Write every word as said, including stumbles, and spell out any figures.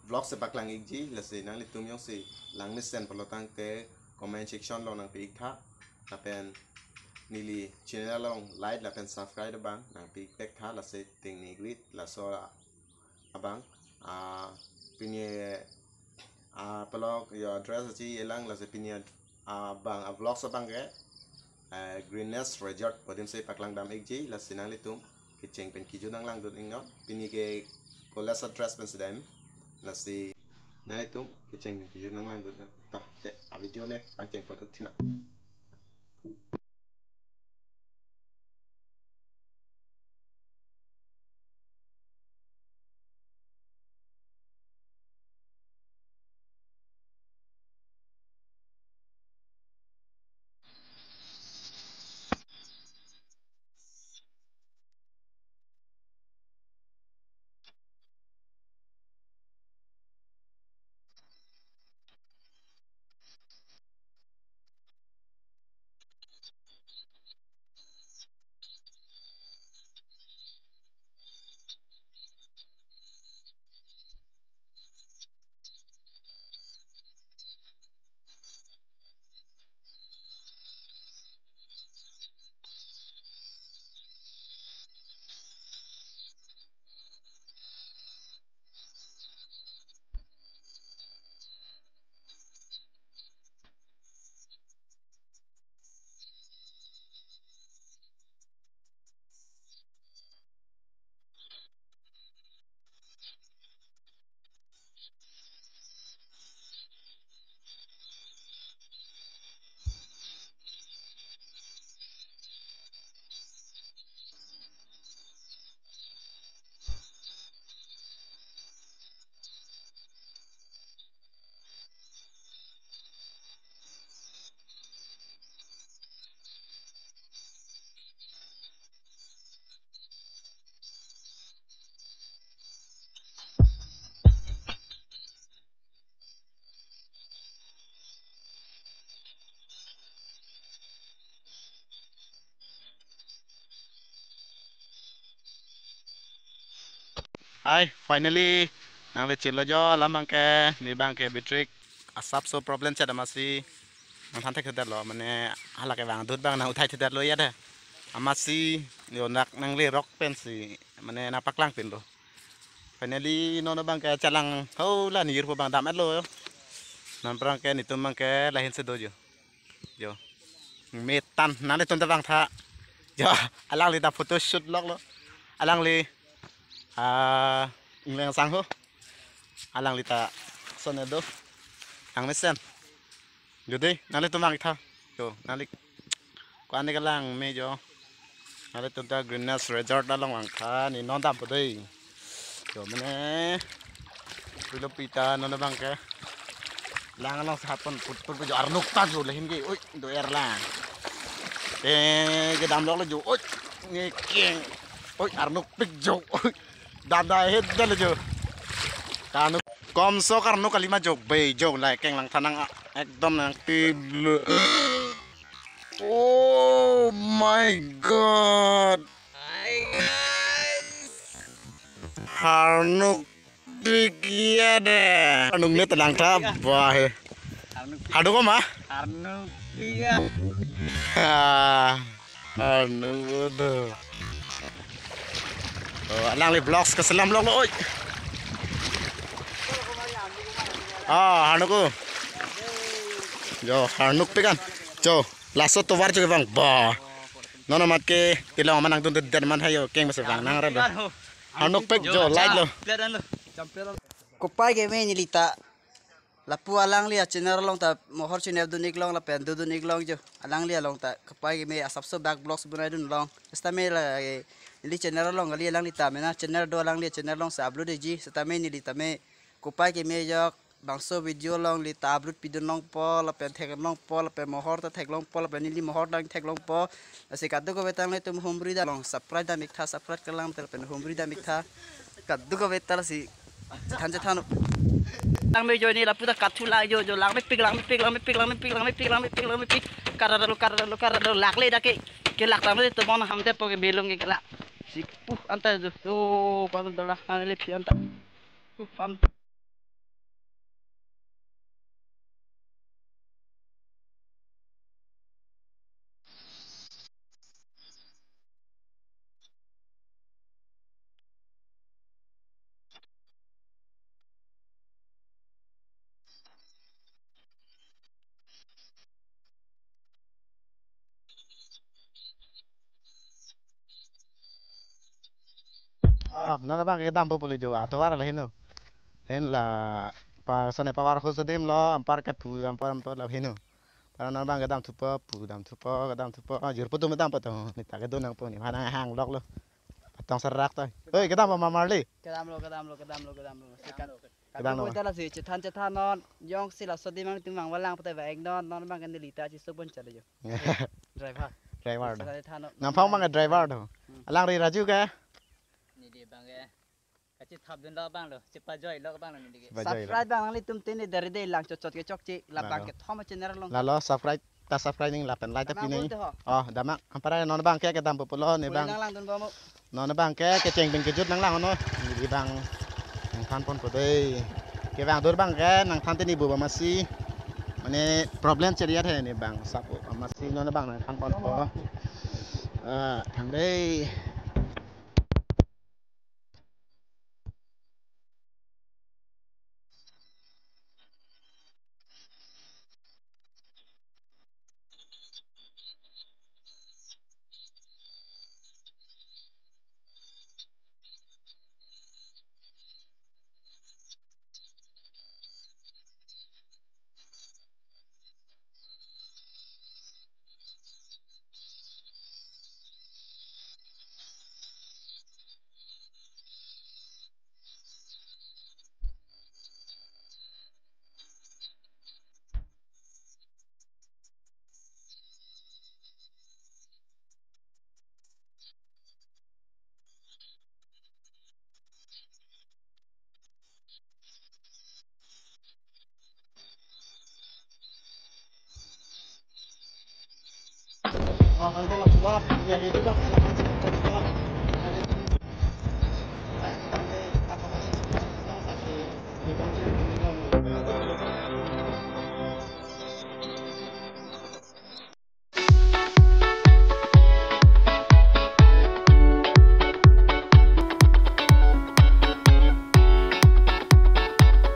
vlog si paklang ikji, lasi nanglitum jongsi langmesen pulo tangte comment section along nangpi iktha. Lapen neli channel along like lapen subscribe abang nangpi iktha, lasi ting ni greet laso abang. Ah, pini, ah, pelok yo address achi elang, lasi pini, ah, abang, ah, vlogs abang ke, eh, Greenest Resort pu adim si paklang dam ikji, lasi nanglitum kecheng pen kejut nanglangdun iknon. Pini ke college address pen si dam, lasi nanglitum kecheng pen kejut nanglangdun. Ta, te, a video le pangcheng photo thina. Hai, finally, nang le chelo jo, alam abang ke, ne abang ke battery asap so problem chet amatsi, nangthan thekthedetlo, mane hala kevang ahut abang nang uthai thedetlo ya de. Amatsi, yo nak nang le rok pensi, mane nangpaklang pinlo. Finally, non abang ke chelang, ho la nirpo abang dam-etlo. Non aphrang ke netum abang ke lahin si do jo. Jo. Metan, nanglitum ta vangtha. Jo, alangli ta photo shoot loklo. Alangli, ah, Ingleng Sangho. Alangli ta son do. Langmesen. Jo dei, nanglitum vangtha. Jo, nangli. Ko-an ne kelang me jo. Nanglitum ta Greenest Resort along vangtha, ne non dampo dei. Jo mane. Pilo pita non abang ke. Lang along sahapon putput jo arnuk ta jo lahin ke. Oi, do-er lang. Eh, kedam loklo jo. Oi, ngekeng. Oi, arnukpik jo. Oi, dada het dal jo. Kanu komso karnuk kalima jo, bei jo, lai keng langthan nang, ekdom nangpilo. Oh my God. Arnukpik ya de. Arnuk ne telangtha, bah. Arnuk. Hadu ko ma? Arnuk iya. Ah, arnuk bodo. Oh, alangli vlogs keselam loklo, oi. Ah, arnuk ko. Jo, arnukpik an. Jo, laso tovar jo bang. Bah. Non amat ke tilong aman nangdundet man hayo, keng masi vang nang relo. Arnukpik jo, like lo. Kopai keme neli ta. Lapu alangli a channel along ta mohor channel dun iklong lapen dodun iklong jo. Alangli along ta kopai keme asapso bak vlogs bonai dunlong. Sitame la, eh, neli channel along kali, alangli ta mena channel do, alangli channel along si upload ji. Sitame neli tame kopai keme jok bangso video along neli ta upload pidun longpo lapen thek longpo lapen mohor ta thek longpo lapen neli mohor dang thek longpo. Lasi kadokave ta nanglitum humri dam long, subscribe dam iktha, subscribe kelang tel pen humri dam iktha. Kadokave ta lasi than chethan. Langme jo, ne lapu ta kathu lang jo, jo langmepik, langmepik, langmepik, langmepik, langmepik, langmepik, langmepik. Kararalo, kararalo, kararalo, lakle dak ke. Kelak langme to bon ham te po ke belong ke kelak. Si puh anta jo. Jo, pan dola, nang le phi anta. Puh, pan. Oh, non abang kedampo pulo jo, atovar la henlo. Lahenlo, pa sone pavar hoso adim lo, anpar kepu, anpar anpar la henlo. Para non abang kedam thupo, pu dam thupo, kedam thupo, ah, jirpo tum dampo to, neta kedo nangpo ne, mana hang lok lo. Patong serak to. Oi, kedampo ma Marli? Kedamlo, kedamlo, kedamlo, kedamlo. Sekan. Kedamlo. Kedampo ta lasi chethan chethannon, jongsi laso adim nangtum vangvelang pute vang non, non abang ke neli ta chesopon chalo jo. Driver. Driver do. Chethan chethannon. Nangphan abang ke driver do. Hmm. Alangli Raju ke? Neli abang ke kachethapdun lo abang lo, chepajoilo abang lo neli ke. Chepajoilo. Subscribe abang nanglitum tene dare de lang chotchot ke chokche, labang ke thom channel along. Lalo subscribe, ta subscribe ning lapen like ta pi ning. Ho. Oh, dam ma, anpar non abang ke kedampo pulo ne abang. Nang langdunbom mo. Non abang ke kecheng pen kejut nang lang ono. Neli abang nangthanponpo dei. Kevang dur abang ke nangthan tini bu ba masi. Mane problem cheriat he ne abang sapo masi non abang nangthanponpo. Ah, thang dei.